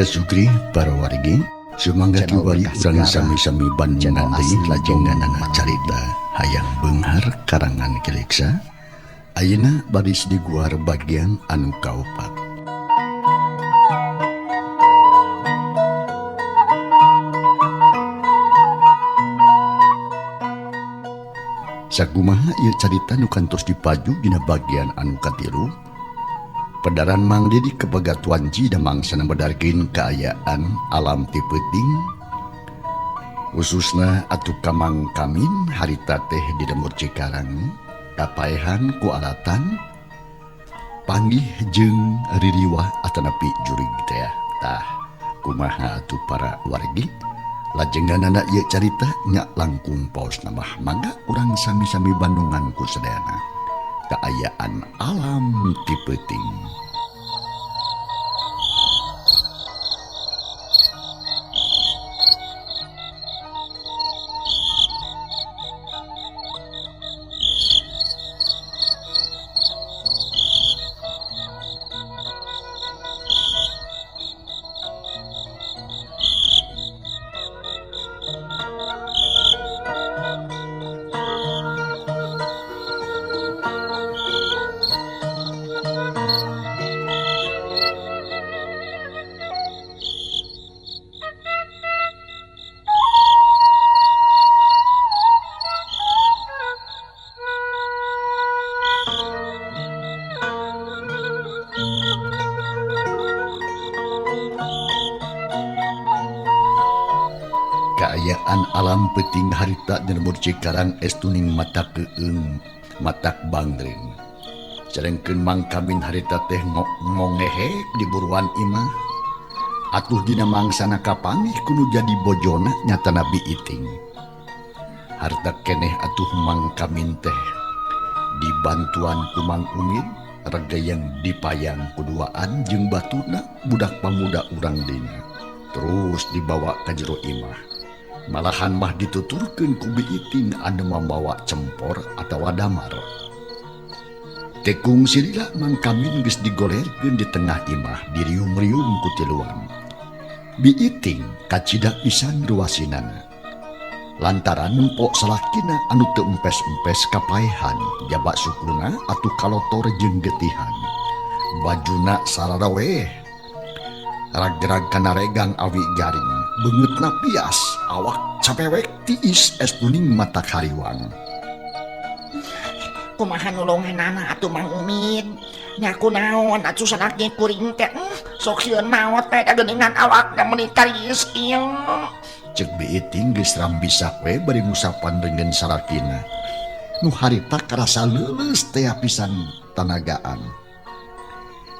Indra Sukri para wargi sumangga Channel kiwari Berkah urang Segara, sami-sami channel bandungan deui asli dongeng lajenganana Mang carita Didi. Hayang Beunghar karangan Kileksa. Ayeuna baris diguar bagian anu kaopat. Sakumaha ieu carita nu kantos dipaju dina bagian anu katilu? Pedaran Mang Didi kepegatuan Ji mangsana medarkeun kaayaan alam ti peuting, khususna atuh ka Mang Kamin harita teh di lembur Cikarang kapaehan ku alatan panggih jeung ririwah atanapi jurig teh. Tah kumaha atuh para wargi lajenganana ieu carita nya langkung paos mah mangga urang sami-sami bandungan ku sadayana kaayaan alam ti peuting. Kaayaan alam peuting harita di lembur Cikarang estuning mata keung matak bangreung. Sedengkeun Mang Kamin harita teh ngongehek di buruan imah. Atuh dina mangsana kapanggih kudu jadi bojona nyata Nabi Iting. Harta keneh atuh Mang Kamin teh dibantuan ku Mang Umid regayang dipayang kuduaan jeung batuna budak pamuda urang dina. Terus dibawa ka jero imah. Malahan mah dituturkeun ku Bi Iting anu mambawa cempor atawa damar. Tekung silila Mang Kamin geus digolerkeun di tengah imah diriung-riung ku tiluan. Bi Iting kacida pisan ruasinana. Lantaran nempok salakina anu teu empes-empes kapaehan jaba sukuna atuh kalotor jeung getihan. Bajuna sararaweh. Rag-rag kana regang awi garing, beungeutna pias, awak capewek tiis estuning mata hariwang. Kumaha nulunganana atuh Mang Umid? Nya kunaon atuh salaki kuring teh? Sok sieun maot teh geuningan awakna meuni taris ieu. Ceuk Bi Iting geus rambisak we bari ngusapan reungeun salakina. Nu harita karasa leuleus teh pisan tanagaan.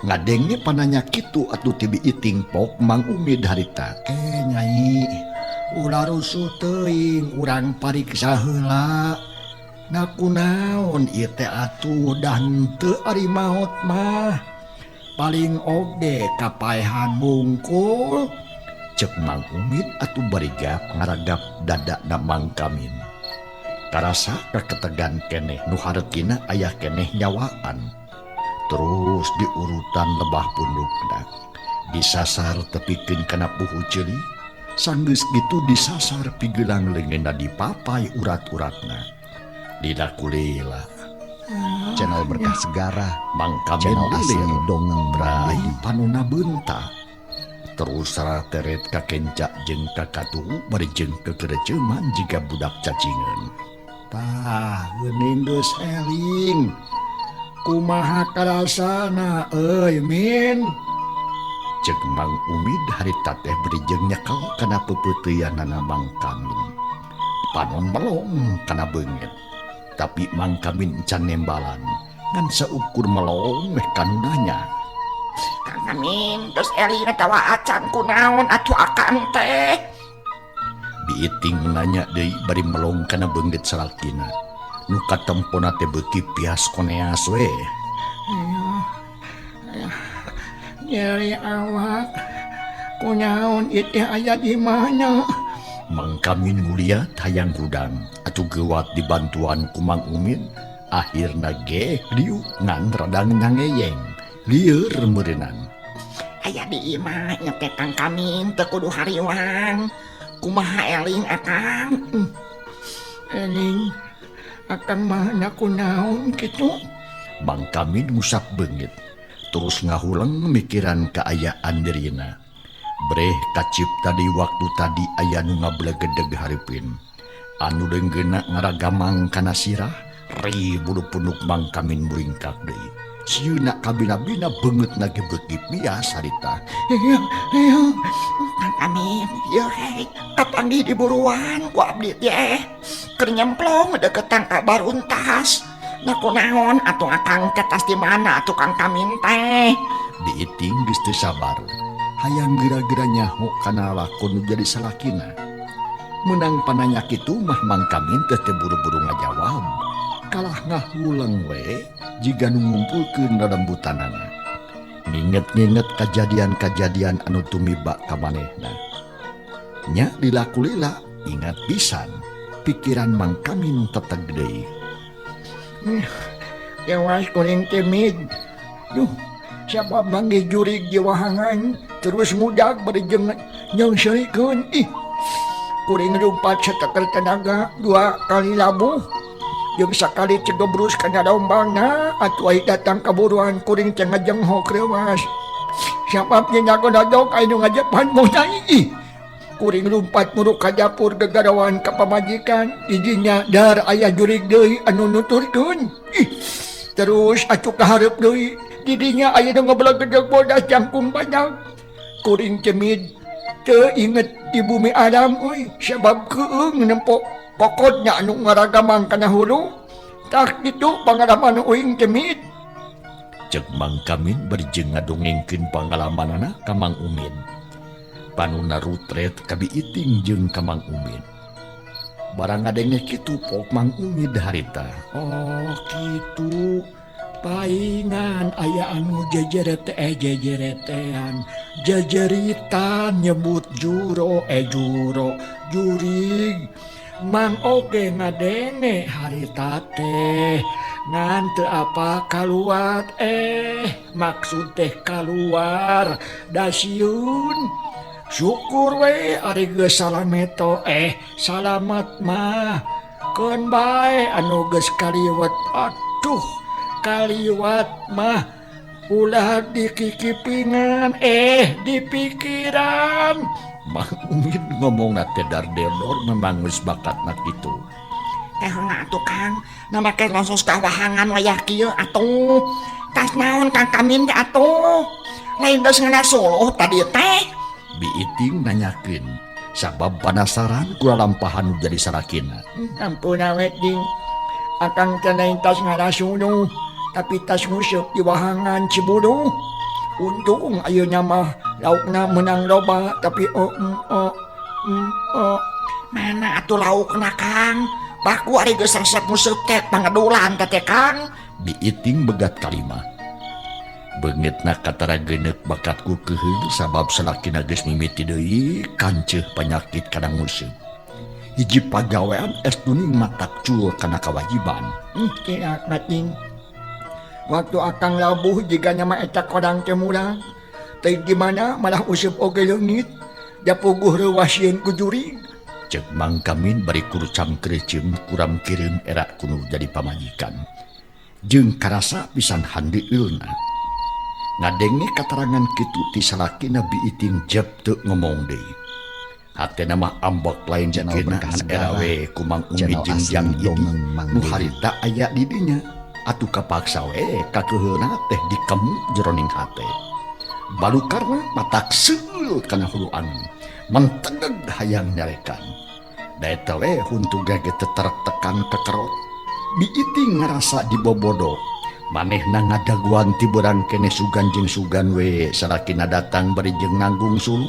Ngadenge pananya kitu atuh ti Bi Iting pok Mang Umid harita. Nyai, ulah rusuh teuing urang pariksa heula. Na kunaon ieu teh atuh dah henteu ari maot mah. Paling oge kapaehan mungkul. Ceuk Mang Umid atuh barigap ngaragap dadana Mang Kamin. Karasa kaketegan keneh nu hareutina aya keneh nyawaan. Terus diurutan lebah pundukna. Disasar tepikeun kana puhu ceuli. Sanggeus kitu disasar pigelang leungeunna dipapai urat-uratna. Lila kulila. Channel Berkah Segara, Mang Kamin channel asli lilir. dongeng Mang Rai Didi. panona beunta. Terus sarateret kakenca jeung kakatuhu bari jeung kekereceman jiga budak cacingan. Tah, geuning geus eling. Kumaha karasana euy Min? Ceuk Mang Umid harita teh beri jeung nyekel kana peupeuteunana Mang Kamin. Panon melong kana beungeut. Tapi Mang Kamin can nembalan, ngan saukur melong meh kanunanya. Kang Kamin geus eling atawa acan kunaon atuh akang teh? Bi Iting nanya deui bari melong kana beungeut salakina. Nu katempona teh beuki pias koneas we. Nyeri awak kunaon ieu teh aya di mana? Mang Kamin nguliat hayang hudang atuh geuwat dibantuan ku Mang Umid akhirna ge liu ngan rada ngangeyeng lieur meureunang. Aya di imah nya teh Kang Kamin teu kudu hariwang. Kumaha eling akang? Eling akang mah nakunaon kitu? Mang Kamin ngusap beungit terus ngahuleng mikiran kaayaan dirina. Breh kacipta di waktu tadi aya nu ngablegedeg hareupeun. Anu deunggeuna ngaragamang kana sirah, ri bulu punuk Mang Kamin muringkak deui. Sieuna kabina-bina beungeutna ge beuki bias harita. Kang Kamin, ieu hei, kapanggih di buruan ku abdi teh. Keur nyemplong deukeut tangka baruntas. Nah kunaon atuh akang teh tas di mana atuh Kang Kamin teh? Biiting geus teu sabar. Hayang geura-geura nyaho kana lakon nu jadi salakina. Menang pananya kitu mah Mang Kamin teh teu buru-buru ngajawab. Kalah ngahuleng we jiga nu ngumpulkeun relembutanana. Nginget-nginget kajadian-kajadian anu tumiba ka manehna. Nya lila-kulila ingat pisan pikiran Mang Kamin teteg deui. Dewas kuring timid. Duh, siapa manggih jurig di wahangan terus mudag bari jeung nyeungseurikeun. Ih, kuring lumpat sateker tenaga 2 kali labuh. Jeung sakali cegebrus kana rombangna atuh ai datang kaburuan kuring teh ngajenghok reuas. Sabab nyagododog anu ngajepan montang. Ih, kuring lumpat muruk ka dapur gegarawan ka pamajikan didinya dar aya jurig deui anu nuturkeun. Ih, terus atuh kahareup deui didinya aya nu ngablegedeg bodas jangkung banyak. Kuring cemid teu inget di bumi alam euy sabab keung nempo kokotnya anu ngaragamang kana hulu. Tah kitu pangalaman uing cemid. Ceuk Mang Kamin bari jeung ngadongengkeun pangalamanana ka Mang Umin. Panuna rutret ka Biiting jeung ka Mang Umin. Barang ngadenge kitu pok Mang Umid harita. Oh kitu paingan aya anu jejerete jejeretean jejeritan nyebut juro juro jurig. Mang oge ngadenge harita teh ngan teu apa kaluar maksud teh kaluar da sieun. Syukur we ari geus salameto salamat mah keun bae anu geus kaliwat. Aduh kaliwat mah ulah dikikipingan dipikiran. Mang Umid ngomongna teh dardedor memang geus bakatna kitu. Teh heula atuh Kang, na make lonsos ka wahangan wayah kieu atuh. Tas naon Kang Kamin teh atuh? Lain geus ngana suluh tadi teh. Biiting nanyakeun sabab panasaran ku lalampahan nu jadi salakina. Ampun awet ding. Akang teh lain tas ngana suluh, tapi tas nguseup di wahangan Cibulu. Untung ayeuna mah laukna menang loba tapi Mana atuh laukna Kang? Baku ari geus resep nguseup teh pangedulan teh Kang. Biiting begat kalimah. Beungeutna katara geuneuk bakatku keuheul sabab salakina geus mimiti deui kanceuh panyakit kana nguseup. Hiji pagawean estuning matak cul kana kawajiban. Kira bating. Waktu akang labuh jiga nama eta kodang teh murang. Teh gimana malah useup oge leungit. Da puguh reuas sieun ku jurig. Ceuk Mang Kamin bari kurucam kerecem kuram kireum era kuno jadi pamajikan. Jeung karasa pisan handeueulna. Ngadenge katarangan kitu ti salakina Biiting jeb teu ngomong deui. Hatena mah ambek lain Channel dikena Berkah era Segara, we ku Mang Umid channel jeung asli Jang Idi. Dongeng Mang Nu Dewi. harita aya di dinya. Atuh kapaksa we kakeuheulna teh dikemu jeroning hate. Balukarna matak seul kana hulu angin. Mentegeg hayang nyarekan. Da eta we huntu gage teterek tekan kekerot. Biiting ngarasa dibobodo. Manehna ngadaguan ti beurang keneh sugan jeung sugan we salakina datang bari jeung nanggung sulu.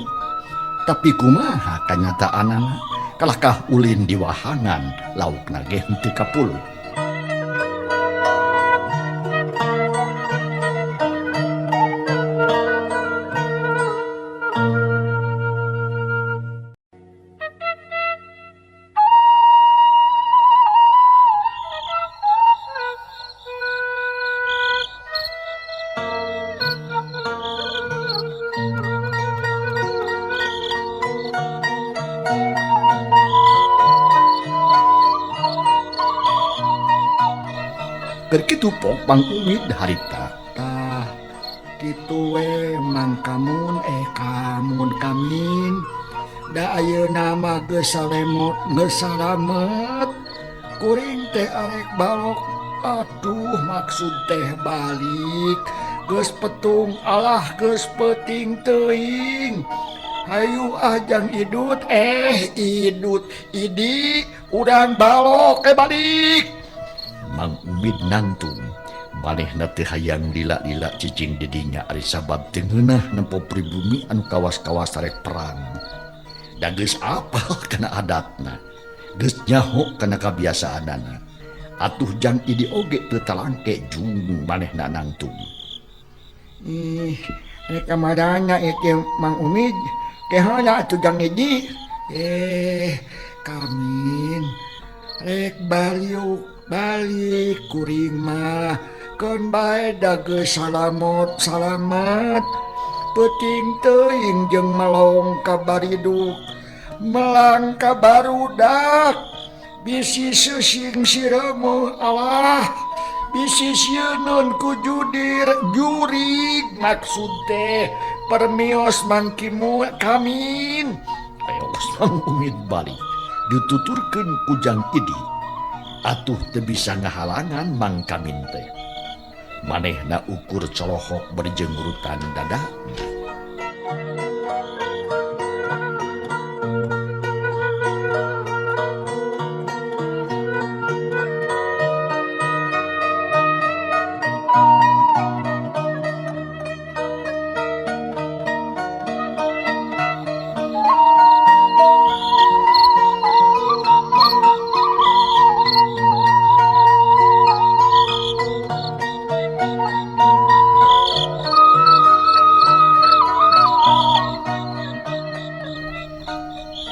Tapi kumaha kanyataanana kalahkah ulin di wahangan laukna ge henteu kapuluh. Keur kitu pok Mang Umid harita. Tah kitu we Mang Kamun kamun kamin. Da ayeuna mah geus salemot geus salamet. Kuring teh arek balok. Aduh maksud teh balik. Geus petung alah geus peuting teuing. Hayu ah jang idut idut idi urang balok balik. Mang Umid nangtung manehna teu hayang lila-lila cicing di dinya ari sabab teu ngeunah nempo pribumi anu kawas-kawas rek perang. Da geus apal kana adatna, geus nyaho kana kabiasaanana. Atuh jang idi oge teu talangke jung manehna nangtung. Ih, rek kamarana ieu Mang Umid? Kehala atuh jang idi? Kamin rek baliuk balik kuring mah keun bae da geus salamot salamat. Peuting teuing jeung melong ka bariduk, melang ka barudak. Bisi seusing sireumeuh alah, bisi sieun ku judir jurig maksud teh permios mangkimu kamin. Ayo Mang Umid balik dituturkeun ku Jang Idi. Atuh teu bisa ngahalangan Mang Kamin teh. Manehna ukur colohok bari jeung urutan dada.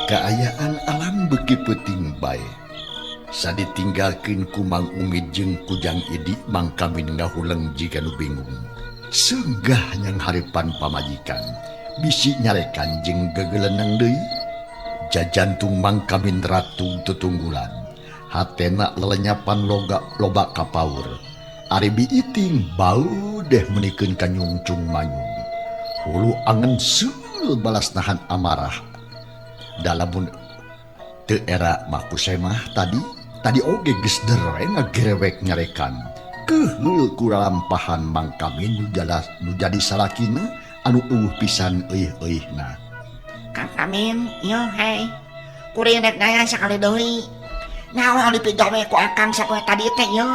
Kaayaan alam beuki peuting bae. Saditinggalkeun ku Mang Umid jeung ku Jang Idi, Mang Kamin ngahuleng jiga nu bingung. Seunggah nyang harepan pamajikan, bisi nyarekan jeung gegeleneng deui. Jajantung Mang Kamin ratu tutunggulan. Hatena lelenyapan loga loba kapaur. Ari biiting bau deh menikeun ka nyungcung manyung. Hulu angen seul balas nahan amarah. Dalamun teu era mah kusemah tadi oge geus dere ngagerewek nyarekan. Keuheul ku lalampahan Mang Kamin nu jadi salakina anu eueuh pisan euih-euihna. Kang Kamin, ieu hei. Kuring rek nanya sakali deui. Naon anu dipigawe ku akang sapoe tadi teh ieu?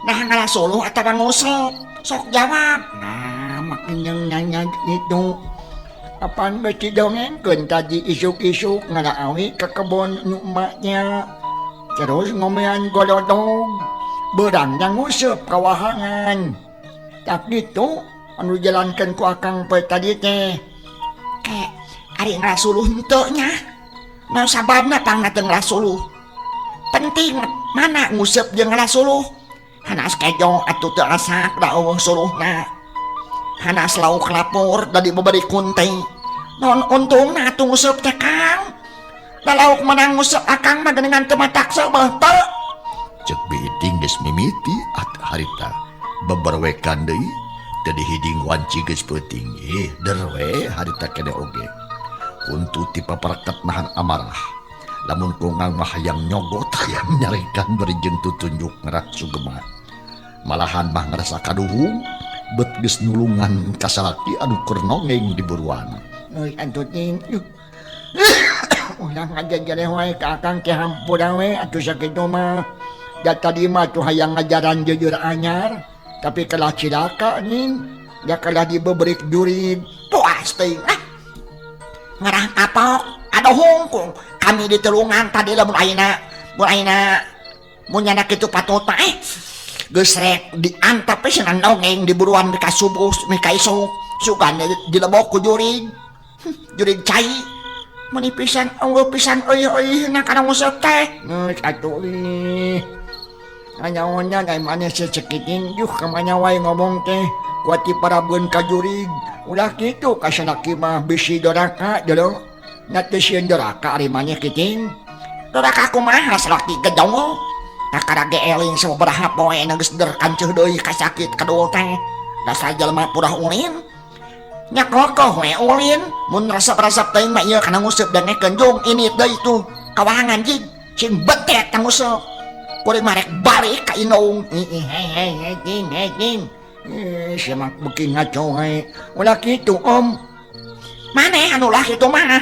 Nah ngalah suluh atawa nguseup? Sok jawab. Nah, makin yang nanya itu. Apaan geus didongengkeun tadi isuk-isuk ngaraawi ke kebon nu emaknya. Terus ngomean golodog. Beurangna nguseup ka wahangan. Tak gitu anu jalankeun ku akang poe tadi teh. Ke ari ngarasuluh henteu nya. Naon sababna pangna teu ngarasuluh? Penting mana nguseup jeung ngarasuluh? Hanas kejo atuh teu asak da eueuh suluhna. Hanas lauk lapor da dibeberi kunti. Naon untungna atuh nguseup teh Kang? Da lauk menang nguseup akang mah geuningan teu matak seubeuh teu. Ceuk biiting geus mimiti at harita. Beberwekan deui teu dihiding wanci geus peuting. Derwe harita kene oge. Huntu ti papareket nahan amarah. Lamun kongang mah hayang nyogot hayang nyarekan bari jeung tutunjuk ngerat sugema. Malahan mah ngarasa kaduhung bet geus nulungan ka salaki anu keur nongeng di buruan. Euy atuh ting. Ulah ngajajar wae ka akang teh hampura we atuh sakitu mah. Da tadi mah tuh hayang ngajaran jujur anyar, tapi kalah cilaka ning. Da kalah dibeberik jurig. Puas teuing ah. Ngarah kapok aduh hungkung kami ditulungan tadi lamun ayeuna mun ayeuna mun nyana kitu patut mah geus rek diantep we cenah nongeng di buruan ka subuh meh ka isuk sugan dilebok ku jurig. Jurig cai meuni pisan eueuh pisan euih-euihna kana nguseup teh. Geus atuh ih. Anyaonya ai maneh secekitin juh ka mana wae ngomong teh kuat ti parabeun ka jurig. Ulah kitu ka salaki mah bisi doraka jero. Nya teu sieun doraka ari maneh kiting. Doraka kumaha salaki gedong. Kakara ge eling sababaraha poe na geus der kanceuh deui kasakit kadul teh. Dasar jelema purah ulin. Nya kokoh we ulin, mun resep-resep teuing mah ieu kana nguseup dengekeun jung ini deui tuh kawahangan jig sing betet tang nguseup. Kuring mah rek balik ka indung. Ih, hei hei hei ting hei ting. Eh, sia mah beuki ngaco we. Ulah kitu om. Maneh anu ulah kitu mah.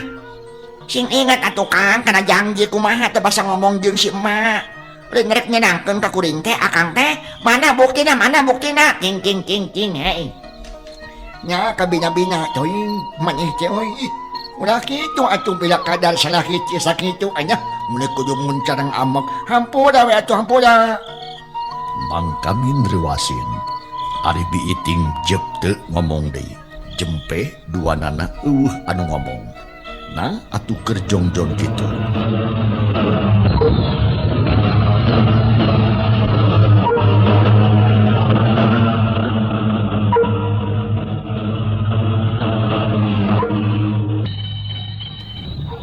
Sing inget atuh Kang kana janji kumaha teh basa ngomong jeung si emak. Lain rek nyenangkeun ka kuring teh akang teh, mana buktina ting ting ting ting hei. Nya kabina-bina teuing maneh teh euy. Ulah kitu atuh bila kadar salah hiji sakitu anya mun kudu muncarang amek. Hampura we atuh hampura. Mang Kamin rewasin. Ari biiting jep teu ngomong deui. Jempe dua nana eueuh anu ngomong. Nah atuh keur jongjon kitu.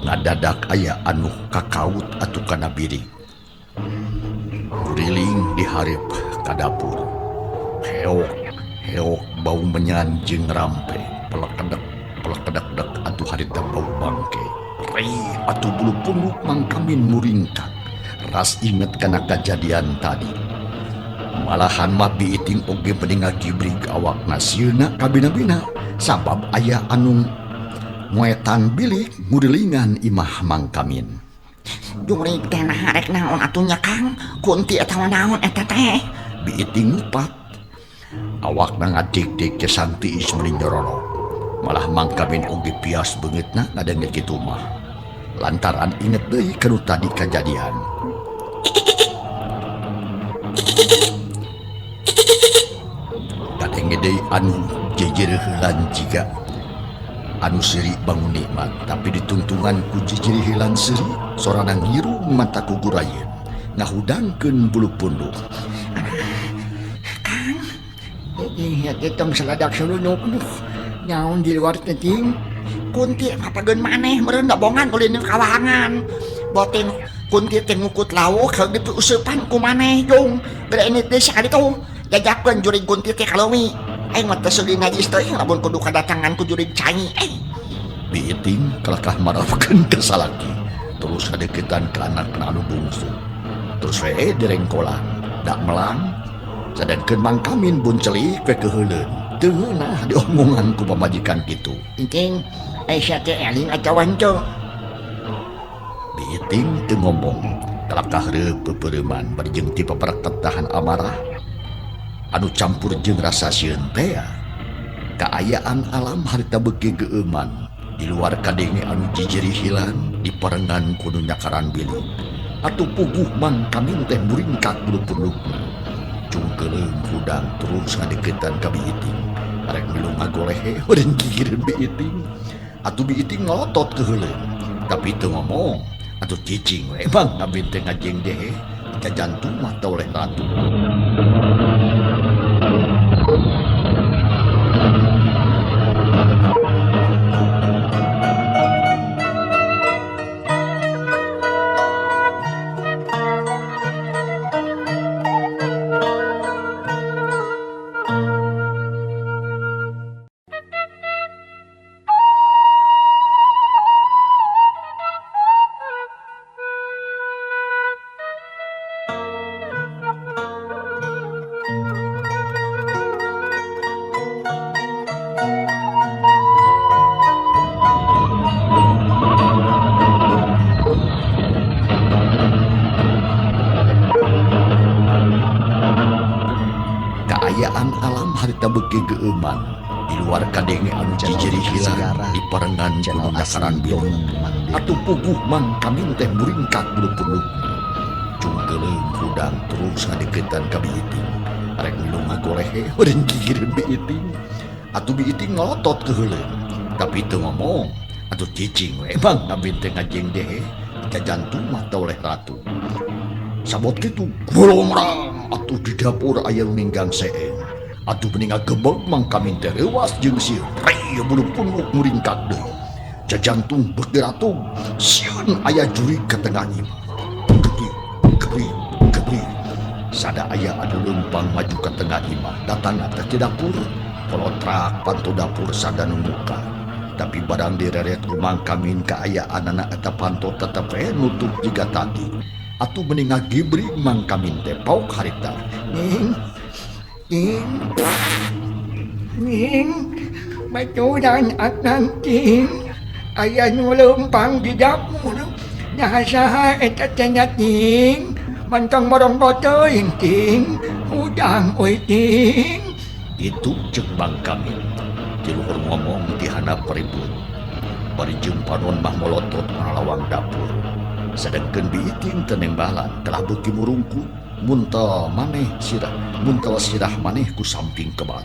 Ngadadak aya anu kakaut atuh kana biring. Guriling dihareup ka dapur. Heok, heok bau menyan jeung rampe. Pelekedek, pelekedek-dek atuh harita bau bangke. Rei atuh bulu punduk Mang Kamin muringkak. Ras inget kana kajadian tadi. Malahan mah biiting oge mending ngagibrig awakna sieuna kabina-bina sabab aya anu ngoetan bilik ngurilingan imah Mang Kamin. Jurig teh naha rek naon atuh nya Kang? Kunti atawa naon eta teh? Biiting ngupat. Awakna ngadik-dik cesan tiis meni nyorolok. Malah Mang Kamin oge pias beungeutna ngadenge kitu mah. Lantaran inget deui kanu tadi kajadian. Kadenge deui anu jejereuheulan jiga anu seuri bangun nikmat, tapi ditungtungan ku jejerihilan seuri sorana ngirung mata ku gurayeun ngahudangkeun bulu punduk. Kang, ieu teh tong saladak sulunuk. Naon di luar teh ting? Kunti papageun maneh meureun dobongan ulin kawahangan. Botin kunti teh ngukut lauk heug dipiuseupan ku maneh jung. Gede ini teh sakali tuh jajakeun jurig kunti teh kaleuwi. Aing mah teu seuli najis teuing lamun kudu kadatangan ku jurig cai. Biiting kalakah marapkeun ka salaki terus kadeukeutan ka anakna anu bungsu. Terus we direngkolan, dak melang. Sadangkeun Mang Kamin buncelik we keuheuleun. Teu ngeunah diomongan ku pamajikan kitu. Cing, ai sia teh eling atawa henteu? Biiting teu ngomong, kalakah reup peupeureuman bari jeung ti papereket tahan amarah anu campur jeung rasa sieun teh. Kaayaan alam harita beuki geueuman. Di luar kadenge anu jijirihilan diparengan ku nu nyakaran bilik. Atuh puguh Mang Kamin teh muringkak bulu pundukna. Cungkeuleung hudang terus ngadeukeutan ka biiting. Arek milu ngagolehe meureun gigireun biiting. Atuh biiting ngalotot keuheuleun, tapi teu ngomong. Atuh cicing we Mang Kamin teh ngajeng dehe jajantung mah teu oleh ratu. Kaayaan alam harita beuki geueuman. Di luar kadenge anu jijirihilan diparengan ku nu nyakaran bilik. Atuh puguh Mang Kamin teh muringkak bulu pundukna. Cungkeuleung hudang terus ngadeukeutan ka biiting. Arek milu ngagolehe meureun gigireun biiting. Atuh biiting ngalotot keuheuleun, tapi teu ngomong. Atuh cicing we Mang Kamin teh ngajeng dehe jajantung mah teu oleh ratu. Sabot kitu golongrang atuh di dapur aya nu ninggang seeng. Atuh mending ngagebeg Mang Kamin teh reuwas jeung sieun. Rei bulu punduk muringkak deui. Jajantung beuki ratug, sieun aya jurig ka tengah imah. Gebri, gebri, gebri. Sada aya anu leumpang maju ka tengah imah datang atas di dapur kolotrak panto dapur sada nu muka. Tapi barang direret ku Mang Kamin kaayaanana eta panto tetep we nutup jiga tadi. Atuh meni ngagibrig Mang Kamin teh pauk harita. Ning, ning, ning, baturan akang ting, aya nu leumpang di dapur. Nah saha eta teh nya ting? Mantang morongko teuing ting, hudang euy ting. Itu cek Mang Kamin. Ti luhur ngomong ti handap ribut. Bari jeung panon mah molotot kana lawang dapur. Sedengkeun biiting teu nembalan telah beuki murungkut muntel maneh sirah, muntel sirah maneh ku samping kebat.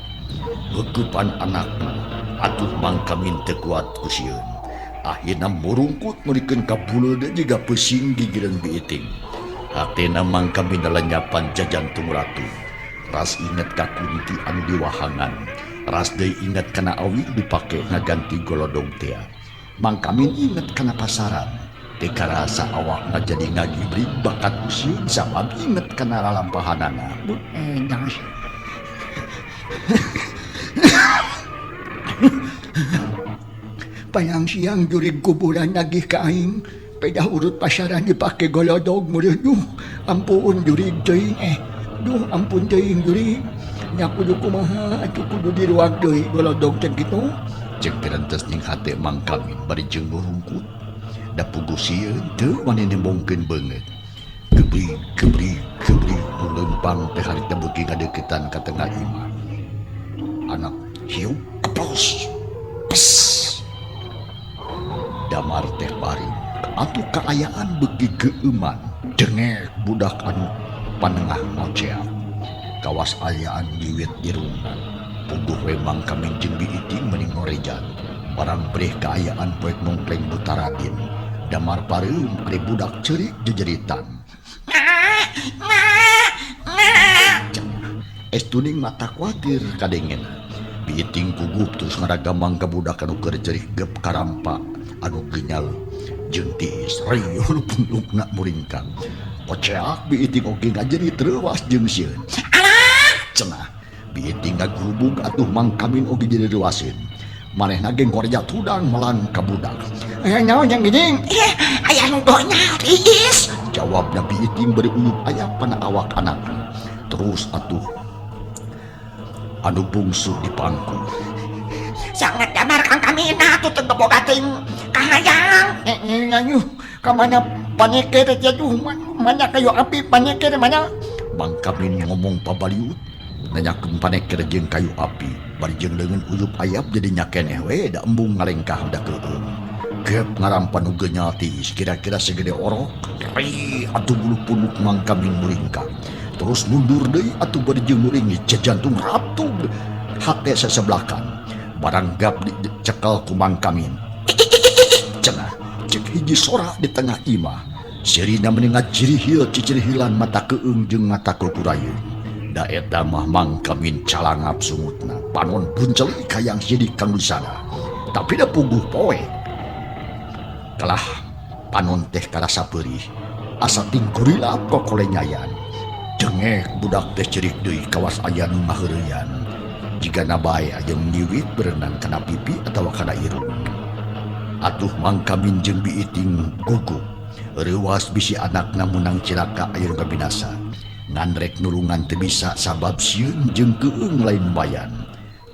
Ngeukepan anakna atuh Mang Kamin teu kuat ku sieun. Akhirna murungkut meurikeun ka buleud jiga peusing gigireun biiting. Hatena Mang Kamin lenyapan jajantung ratu. Ras inget ka kunti anu diwahangan. Ras deui inget kana awi dipake ngaganti golodog tea. Mang Kamin inget kana pasaran. Teu karasa awakna jadi ngagibrig bakat usieun sabab inget kana lalampahanana. Edas. Payang siang jurig kuburan nagih ka aing. Pedah urut pasaran dipake golodog meureun duh ampun jurig teuing duh ampun teuing jurig nya kudu kumaha atuh kudu diruag deui golodog teh kitu. Cek terentes ning hate Mang Kamin bari jeung nurungkut da puguh sieun teu wani nembongkeun beungeut. Gebrig gebrig gebrig nu leumpang teh harita beuki ngadeukeutan ka tengah imah. Anak hiu keplos pes damar teh bari atuh kaayaan beuki geueuman dengek budak anu panengah ngoceak. Kawas ayaan wiwit irungna. Puguh we Mang Kamin jeung biiting meni ngorejan. Barang breh kaayaan poek mongkleng butaradin. Damar pareum ari budak ceurik jejeritan. Es tuning mata kuatir kadengena. Biiting kugup terus ngaragamang ka budak anu keur cerik gep karampa anu genyal jeung tiis riuh lupung-lupna muringkang. Koceak biiting oge ngajerit reuas jeung sieun. Alah cenah. Biiting ngagurubug atuh Mang Kamin oge jadi reuaseun. Manehna ge ngorejat hudang melang ka budak. Aya naon yang geuning? Aya nu donyal tiis. Jawabna biiting bari uyup aya pana awak anakna. Terus atuh anu bungsu di pangku. Sangat damar Kang Kamin atuh teu boga teuing kahayang. Ngayuh ka mana paneker teh duh mana kayu api paneker mana? Mang Kamin ngomong pabaliut nanyakeun paneker jeung kayu api bari jeung leungeun uyup ayap jadi nyakeneh we da embung ngalengkah da keueung. Gep ngarampan nu genyal tiis kira-kira segede orok. Ri atuh bulu punuk Mang Kamin muringkang. Terus mundur deui atuh bari jeung muringit jajantung ratu hate sasebelakan. Barang gap dicekel ku Mang Kamin. Cenah cek hiji sora di tengah imah. Sirina meni ngajirihil cicirihilan mata keueung jeung mata kukurayeun. Da eta mah Mang Kamin calangap sungutna. Panon buncelik hayang sidik kanu sana. Tapi da puguh poe. Kalah panon teh karasa peurih. Asa tingkurilap kokolenyayan. Dengek budak teh cerik deui kawas aya nu ngaheureyan. Jigana bae aya nu nyiwit berenang kana pipi atawa kana irung. Atuh Mang Kamin jeung biiting gugup. Reuas bisi anakna meunang cilaka aya nu kabinasa. Ngan rek nulungan teu bisa sabab sieun jeung keueung lain bayan.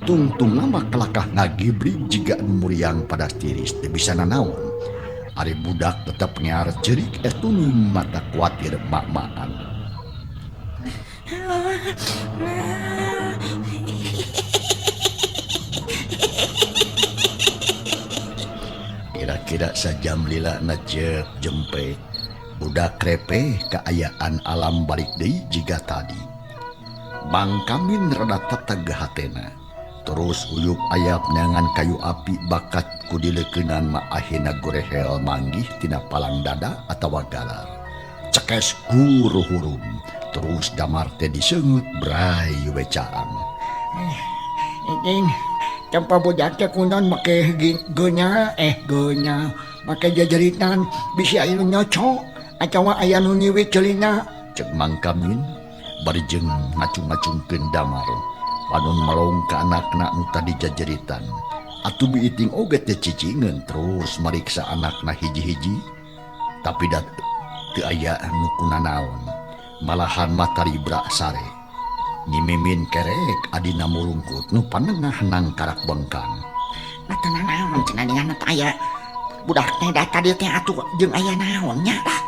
Tungtung mah kalakah ngagibrig jiga nu muriang padas tiris teu bisa nanaon. Ari budak tetep ngear ceurik es tuning mata kuatir mak-makan. Kira-kira sajam lila na cek jempe. Budak repe kaayaan alam balik deui jiga tadi. Mang Kamin rada teteg hatena. Terus uyup ayap neangan kayu api bakat ku dileukeunnan mah akhirna gorehel manggih tina palang dada atawa galar. Cekes guruhurum. Terus damar teh diseungeut bray we caang. Ing tempa budak teh kunaon make geunya geunya make jajeritan bisi aya nu nyocok atawa aya nu nyiwit ceulina. Cek Mang Kamin Bari jeung ngacung-ngacungkeun damar. Panon melong ka anakna nu tadi jajeritan. Atuh biiting oge teh cicingeun terus mariksa anakna hiji-hiji. Tapi da teu aya nu kunanaon. Malahan mataribra sare. Nyi Mimin kerek adina murungkut nu panengah nangkarak bengkang. Nah teu nanaon cenah ningan teh aya budak teh da tadi teh atuh jeung aya naon nya lah.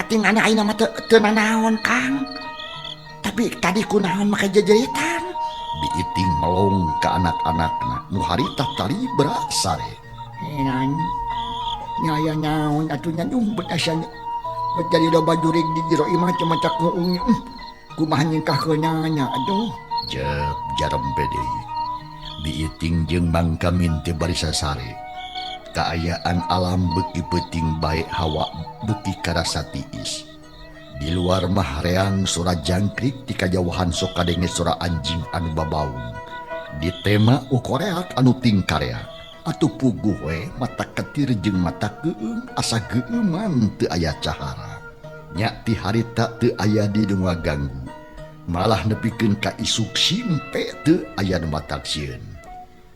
Katingana ayeuna mah teu nanaon Kang. Tapi tadi kunaon make jejeritan. Biiting melong ka anak-anakna nu harita taribra sare. Heran. Nya aya naon atuh nya nyumpet asa bet jadi loba jurig di jero imah teh matak heueung. Kumaha nyingkahkeunana atuh. Jep jarempe deui. Biiting jeung Mang Kamin teh bari sasare. Kaayaan alam beuki peuting bae hawa beuki karasa tiis. Di luar mah reang sora jangkrik ti kajauhan sok kadenge sora anjing anu babaung. Di tema ukoreak anu tingkarea. Atuh puguh we mata ketir jeung mata keueung asa geueuman teu aya cahara. Nya ti harita teu aya di nu ngaganggu. Malah nepikeun ka isuk simpe teu aya nu matak sieun.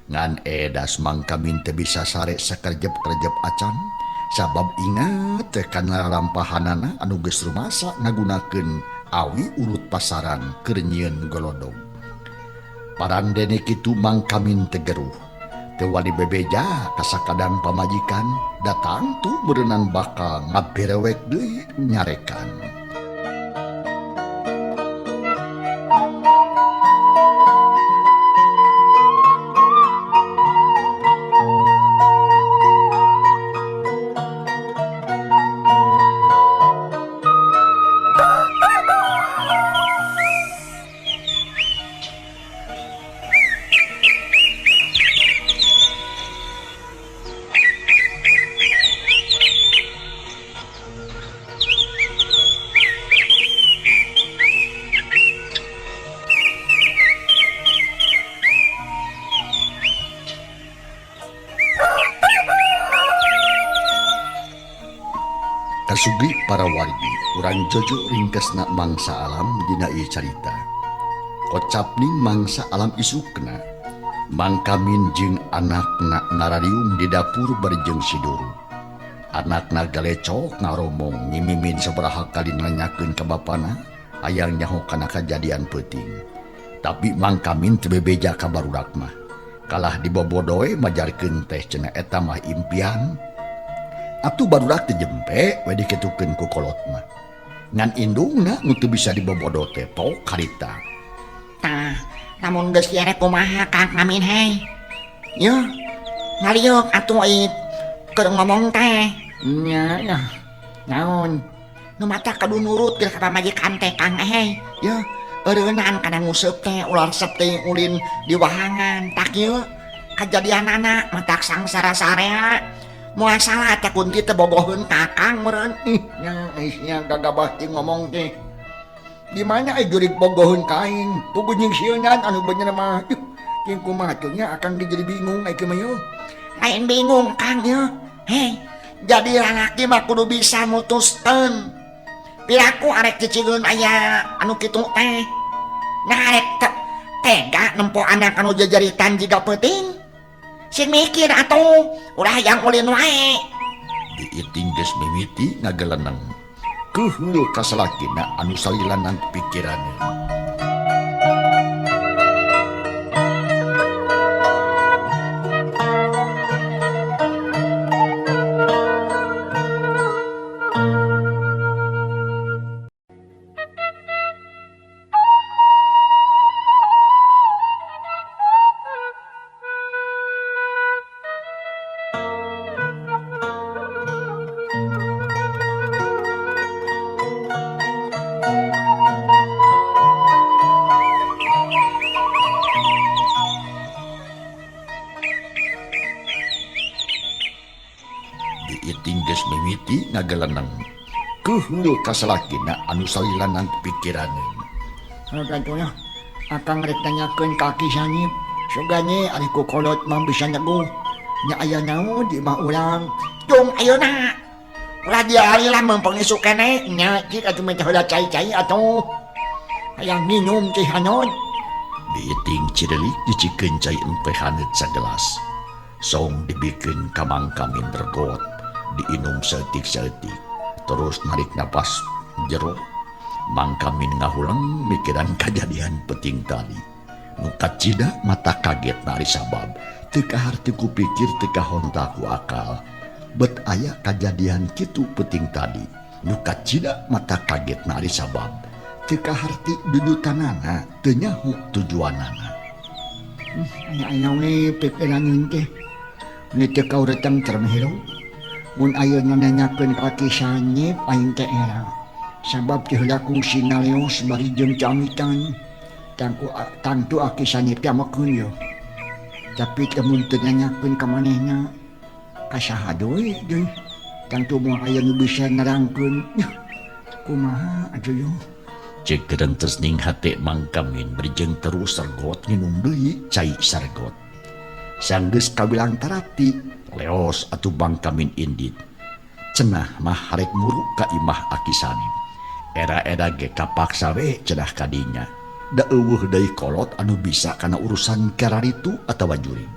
Ngan edas Mang Kamin teu bisa sare sakerjep-kerjep acan. Sabab ingat teh kana rampahanana anu geus rumasa ngagunakeun awi urut pasaran keur nyieun golodog. Parandene kitu Mang Kamin teh geruh. Teu wani bebeja ka sakadang pamajikan datang tu berenang bakal ngabirewek deui nyarekan. Kasugi para wargi, urang jojo ringkesna mangsa alam dina ieu carita. Kocapning mangsa alam isukna, Mang Kamin jeung anakna ngarariung di dapur bari jeung si Duru. Anakna galecok ngaromong Nyi Mimin sabaraha kali nanyakeun ka bapana hayang nyaho kana kajadian peuting. Tapi Mang Kamin teu bebeja ka barudak mah. Kalah dibobodoe majarkeun teh cenah eta mah impian. Atuh barudak teh jempe we dikitukeun ku kolot mah. Ngan indungna nu teu bisa dibobodo teh tok harita. Tah, lamun geus yere kumaha Kang Kamin hei. Yo, ngaliuk atuh ieu keur ngomong teh. Nya ya. Naon? Nu mata kudu nurut keur ka pamajikan teh Kang hei. Yo, eureunnan kana nguseup teh ulah resep teh ulin di wahangan. Tah kieu kajadianana matak sangsara sarea. Moal salah teh kunti teh bogoheun ka Akang meureun. Ih, nya geus nya gagabah teh ngomong teh. Di mana ai jurig bogoheun ka aing? Puguh jeung sieunan anu bener mah. Ih, jeung kumaha teh nya Akang ge jadi bingung ai kumaha yeuh. Lain bingung Kang yeuh. Hei, jadi lalaki mah kudu bisa mutuskeun. Piraku arek cicigeun aya anu kitu teh. Nah arek tega nempo anak anu jajaritan jiga peuting. Sing mikir atuh, ulah hayang ulin wae. Biiting geus mimiti ngageleneng. Keuheul ka salakina anu salilanan pikiraneun. Biiting geus mimiti ngageleneng. Keuheul ka salakina anu salilanan pikiraneun. Heuh, Akang rek nanyakeun ka Ki Sanip. Sugane ari ku kolot mah bisa nyeguh. Nya aya naon di imah urang. Jung ayeuna. Ulah diari lah meumpeng isuk keneh. Nya cik atuh meh heula cai-cai atuh. Hayang nginum teh haneut. Biiting cirelik nyicikeun cai enteh haneut sagelas. Song dibikeun ka Mang Kamin regot, diinum saeutik-saeutik, terus narik napas jero. Mang Kamin ngahuleng mikiran kajadian peuting tadi. Nu kacida mata kaget na ari sabab teu kaharti ku pikir teu kahonta ku akal. Bet aya kajadian kitu peuting tadi. Nu kacida mata kaget na ari sabab teu kaharti dudutanana teu nyaho tujuanana. Aya we pikiran teh. Ni teu kauretang termhirup. Mun ayeuna nanyakeun ka Ki Sanip aing teh era. Sabab teu heula kungsi naleos bari jeung camitan. Tangtu Aki Sanip teh amekeun yeuh. Tapi teu mun teu nanyakeun ka manehna ka saha deui deui. Tangtu moal aya nu bisa nerangkeun. Kumaha atuh yeuh. Cek gerentes ning hate Mang Kamin berjeng terus sergot nginum deui cai sargot. Sanggeus kawilang tarati leos atuh Mang Kamin indit. Cenah mah harek muruk ka imah Aki Sanip. Era-era ge kapaksa we cenah kadinya. Da eueuh deui kolot anu bisa kana urusan kararitu atawa jurig.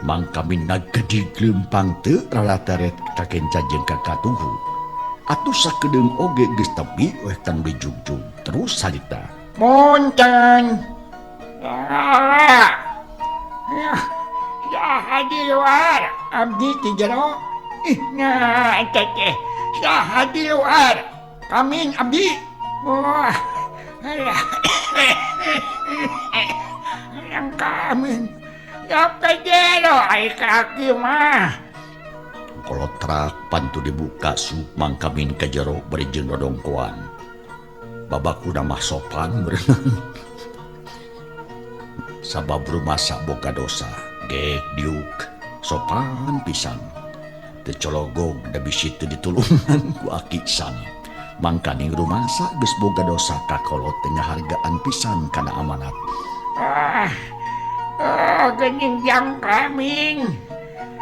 Mang Kamin ngagedig leumpang teu ralateret kakenca jeung ka katuhu. Atuh sakedeung oge geus tepi weh tang dijugjug terus harita. Punten. Saha di luar? Abdi ti jero. Ih, nah eta teh. Saha di luar? Kamin abdi. Wah. Yang kamin. Ya kejero ai kaki mah. Kolotrak pantu dibuka sup Mang Kamin ka jero bari jeung dodongkoan. Babakuna mah sopan berenang. Sabab rumasa boga dosa, gek diuk sopan pisan. Teu cologog da bisi teu ditulungan ku Aki Sanip. Mangkaning rumasa geus boga dosa ka kolot teh ngahargaan pisan kana amanat. Geuning jang kamin.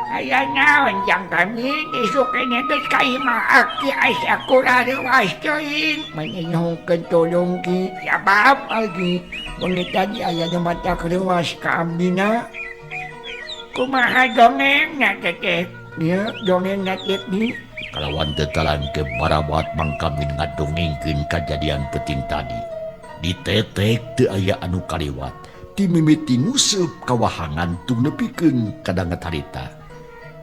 Aya naon jang kamin isuk keneh geus ka imah Aki asa kurareuwas teuing. Manyuhunkeun tulung ki. Sabab Aki wengi tadi aya nu matak reuwas ka abdina. Kumaha dongengna teh? Ieu dongengna teh di kalawan teu talangkeub barabat Mang Kamin ngadongengkeun kajadian peuting tadi. Ditetek teu aya anu kaliwat. Ti mimiti nguseup kawahangan tung nepikeun kadanget harita.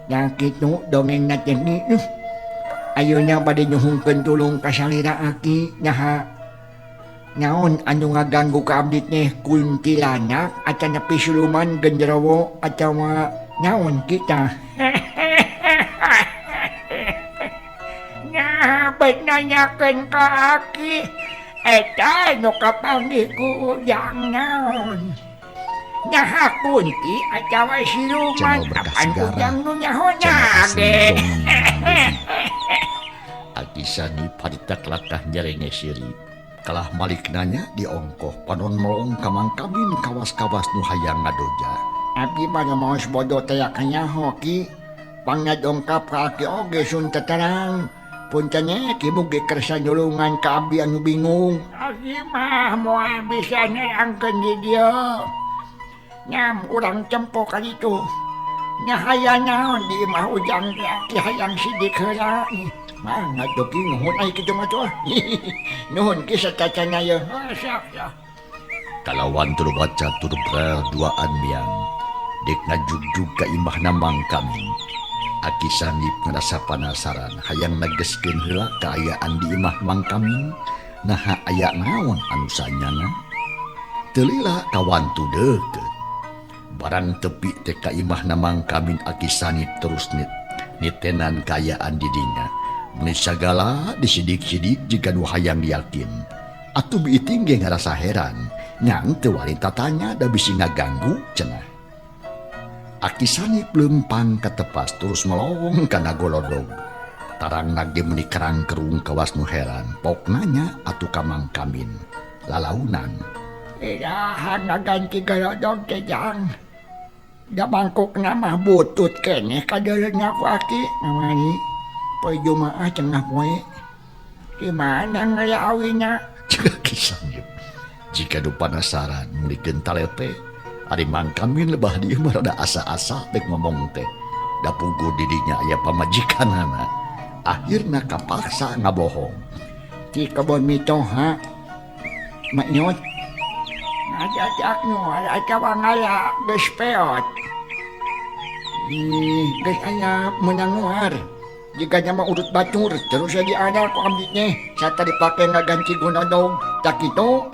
Nah kitu dongengna teh ni. Ayeuna bade nyuhunkeun tulung ka salira Aki nyaha naon anu ngaganggu ka abdi teh kuntilanak atanapi siluman genderowo atawa naon kita. Nah bet nanyakeun ka Aki eta nu kapanggih ku ujang naon. Nyaha kunti atawa siluman Channel Berkah apan Segara. ujang nu nyahona Channel asli ge. dongeng. Aki Sanip harita kelakah nyerenge siri. Kalah malik nanya diongkoh panon melong ka Mang Kamin kawas-kawas nu hayang ngadoja. Abdi mah maos bodoh teh kanyaho ki. Pangadongkap ka Aki oge sun teterang. Punten ki mugi kersa nulungan ka abdi anu bingung. Aki mah moal bisa nerangkeun di dieu. Nyam urang tempo ka ditu. Nya hayang naon di imah ujang teh Aki hayang sidik heula. Mangga tuh ki nuhun ai kitu mah tuh. Nuhun ki satacana yeuh. Sok sok. Kalawan tur baca tur brel duaan miang. Dek ngajugjug ka imahna Mang Kamin. Aki Sanip ngarasa panasaran hayang negeskeun heula kaayaan di imah Mang Kamin. Naha aya naon anu sanyana? Teu lila kawantu deukeut. Barang tepi teh ka imahna Mang Kamin Aki Sanip terus nitenan kaayaan di dinya. Meuni sagala disidik-sidik jiga nu hayang yakin. Atuh biiting ge ngarasa heran. Ngan teu wani tatanya da bisi ngaganggu cenah. Aki Sanip leumpang katepas terus melong kana golodog. Tarang nage meuni karangkerung kawas nu heran. Pok nanya atuh ka Mang Kamin. Lalaunan. Iraha ngaganti golodog teh jang. Da mangkukna mah butut keneh kadeuleuna ku Aki. Kamari poe Jumaah tengah poe. Di mana ngalaawina? Cek Aki Sanip. Jika nu panasaran mulikeun talete ari Mang Kamin lebah dieu mah rada asa-asa dek ngomong teh. Da puguh didinya aya pamajikanana. Akhirna kapaksa ngabohong. Ti kebon mitoha maknyot ngajajak nu atawa ngala geus peot. Ih, geus aya meunang nuar. Jika nyama urut batur terus jadi ada ku abdi teh sata dipake ngaganti gonodog tak kitu.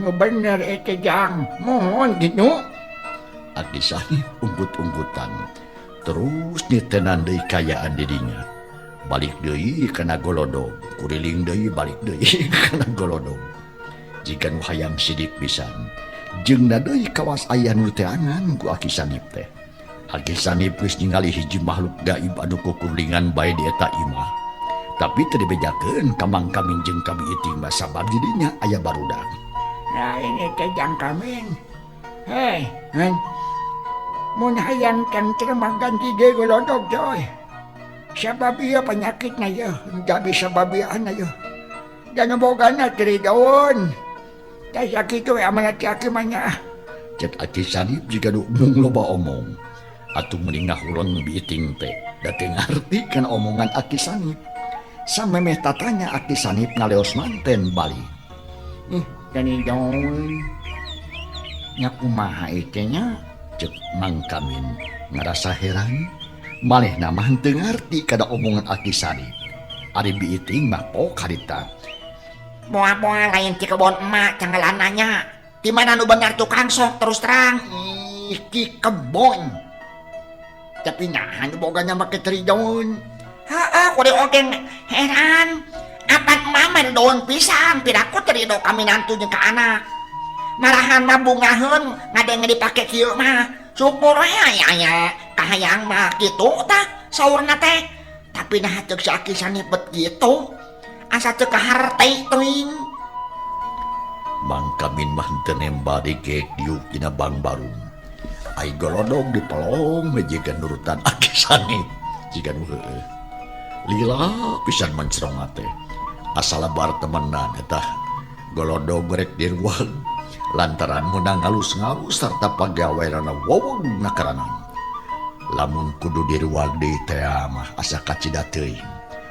Nu bener eta jang mohon kitu. Aki Sanip unggut-unggutan terus nitenan deui kayaan didinya. Balik deui kana golodog, kuriling deui balik deui kana golodog. Jika nu hayang sidik pisan, jeung deui kawas aya nu teangan ku Aki Sanip teh. Aki Sanip geus ningali hiji makhluk gaib anu kukulingan bae di eta imah. Tapi teu dibejakeun ka Mang Kamin jeung ka Biiting mah sabab didinya aya barudak. Nah ini teh Jang Kamin. Hei, hein. Mun hayang tentrem ganti deui golodog coy. Sabab ieu penyakitna ieu, jadi sabab ieu ieu. Dan bogana teri daun. Tah sakitu we amanat aki mah nya. Cek Aki Sanip jiga nu mung loba omong. Atuh mending ngahuleng Biiting teh. Da teu ngarti kana omongan Aki Sanip. Samemeh tatanya Aki Sanip ngaleos manten balik. Ih, tani daun. Nya kumaha ieu nya? Cek Mang Kamin ngarasa heran. Malehna mah teu ngarti kana omongan Aki Sanip. Ari Biiting mah pok harita. Moal-moal lain ti kebon emak canggelananya. Di mana nu bener tukang sok terus terang. Ih, ti kebon. Tapi nahan bogana make teri daun. Heeh, kudu oge heran. Apan emak mah daun pisan, piraku teri do kami nantu jeung ka anak. Marahan mah bungaheun ngadenge dipake kieu mah. Syukur we aya kahayang mah kitu tah saurna teh. Tapi nah ceuk si Aki Sanip bet kitu. Asa teu kaharti teuing. Mang Kamin mah teu nemba dikek diuk dina bangbarung. Ai golodog dipelong we jiga nurutan Aki Sanip. Jiga nu heueuh. Lila pisan mencrong teh. Asal lebar temenan eta golodog rek diruang lantaran meunang ngalus-ngalus sarta pagaweanana wowong nakaranan. Lamun kudu diruang deui teh mah asa kacida teuing.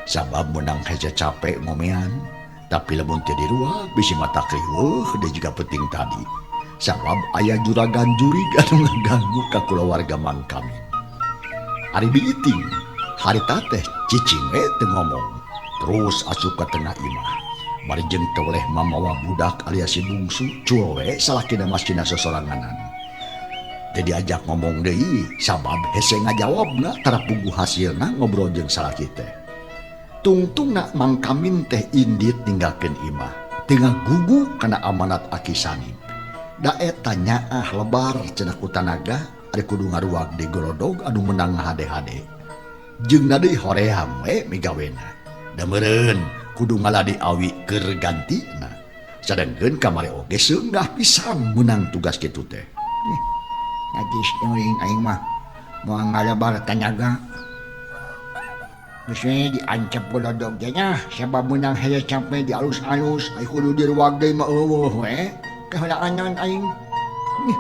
Sabab meunang hese capek ngomean, tapi lamun teu diruang bisi mata kriweuh deui juga penting tadi. Sabab aya juragan jurig anu ngaganggu ka kulawarga Mang Kamin. Ari Biiting harita teh cicing we teu ngomong. Terus asup ka tengah imah. Bari jeung toleh mamawa budak alias si bungsu cul we salakina masina sosoranganan. Teu diajak ngomong deui sabab hese ngajawabna tara puguh hasilna ngobrol jeung salaki teh. Tungtungna Mang Kamin teh indit ninggalkeun imah. Teu ngagugu kana amanat Aki Sanip. Da eta nyaah lebar cenah ku tanaga ari kudu ngaruag di golodog anu meunang hade-hade. Jeung deui hoream we migawena. Da meureun kudu ngaladi awi keur gantina. Sadengkeun kamari oge seunggah pisan meunang tugas kitu teh. Najis teuing aing mah moal ngalebar tanaga. Geus we diancep golodog teh nya sabab meunang hese capek di alus-alus ai kudu diruag deui mah eueuh we. Kaheulaanan aing. Nih,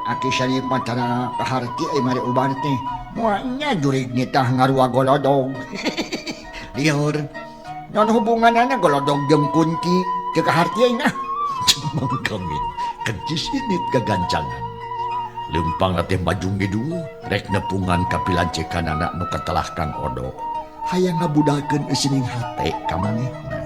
Aki Sanip mah tara kaharti ai mari ubar teh. Moal nya jurig nitah ngaruag golodog. Lieur. Non hubunganana golodog jeung kunti teu kaharti aing ah. Mang Kamin kencis init gagancangan. Leumpang teh majung ngidul rek nepungan ka pilancekanana nu katelah Kang Odo. Hayang ngabudalkeun eusining hate ka manehna.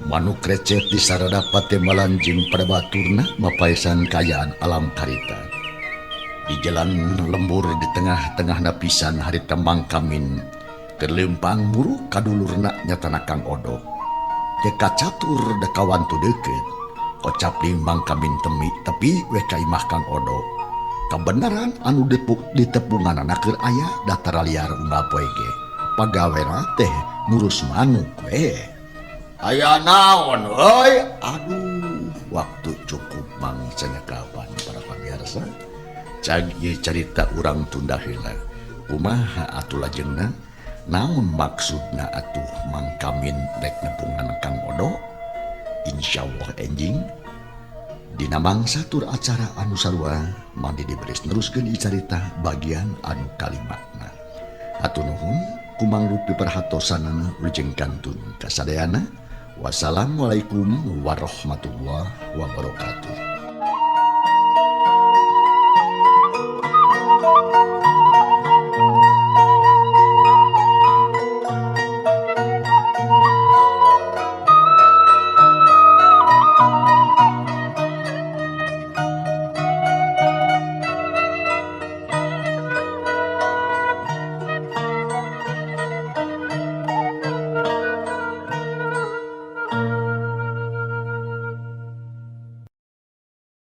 Manuk recet di sarada patemalan jeung pada baturna mapaesan kaayaan alam karita. Di jalan lembur di tengah-tengah napisan harita Mang Kamin keur leumpang muruk ka dulurna nyatana Kang Odok. Teu kacatur da kawantu deukeut. Kocapling Mang Kamin temi tepi we ka imah Kang Odok. Kabeneran anu ditepunganana keur aya datar liar unggal poe ge. Pagawena teh ngurus manuk we. Aya naon euy? Aduh, waktu cukup mangsanya kapan para pamirsa. Cag ieu carita urang tunda heula. Kumaha atuh lajengna? Naon maksudna atuh Mang Kamin rek nepungan Kang Odok? Insyaallah enjing dina mangsa tur acara anu sarua Mang Didi beres neruskeun ieu carita bagian anu kalimana. Hatur nuhun kumang rupi perhatosanana wilujeng kantun kasadayana. Wassalamualaikum warahmatullahi wabarakatuh.